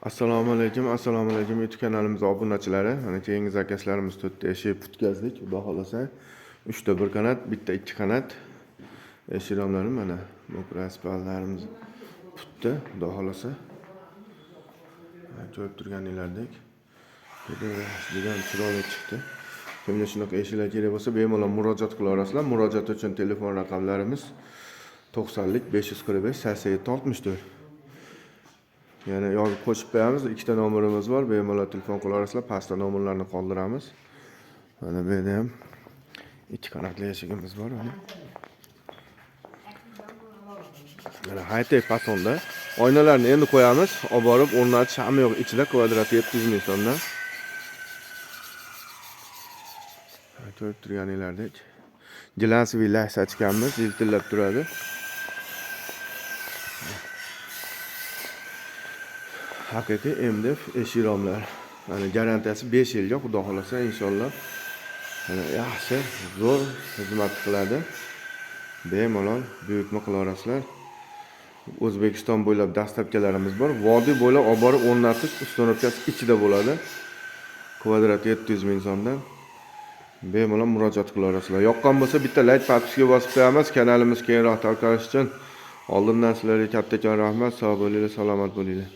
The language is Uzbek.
Assalomu alaykum, assalomu alaykum, YouTube kanalimiz obunachilari. Mana keyingi zakazlarimiz to'rtta eshik putkazdik, xudo xohlasa. 3 ta bir qanat, bitta ikki qanat. Eshik romlari mana bu raspallarimiz putda, xudo xohlasa. Ko'rib turganinglardek. Juda ham chiroyli chiqdi. Kimga shunaqa eshiklar kerak bo'lsa, bemalol murojaat qila olasizlar. Murojaat uchun telefon raqamlarimiz 90 545 87 64. Yana yozib qo'shib qo'yamiz. Ikkita nomerimiz bor. Bemalol telefon qila olasizlar. Pastda nomerlarni qoldiramiz. Mana bu yerda ham ikki qanotli eshigimiz bor mana. Mana high-tech fasonda. Oynalarni endi qo'yamiz. Olib borib o'rnatish hamma yo'q ichida, kvadrat 700 ming so'mdan. Ko'rib turganinglardek. Глянцевый laks ochganmiz, yiltillab turadi. Haqiqiy MDF eshik romlar. Mana garantiyasi 5 yilga, xudo xohlasa, inshaalloh. Mana yaxshi, zo'r xizmat qiladi. Bemalol buyurtma qila olasizlar. O'zbekiston bo'ylab доставка larimiz bor. Vodiy bo'ylab olib borib o'rnatish, установка si ichida bo'ladi. Kvadrat 700 ming so'mdan. Bemalol murojaat qila olasizlar. Yoqqan bo'lsa, bitta layk, подписка bosib qo'yamiz. Kanalimiz keyinroq tarqalishi uchun. Oldindan sizlarga kattakon rahmat. Sog' bo'linglar, salomat bo'linglar.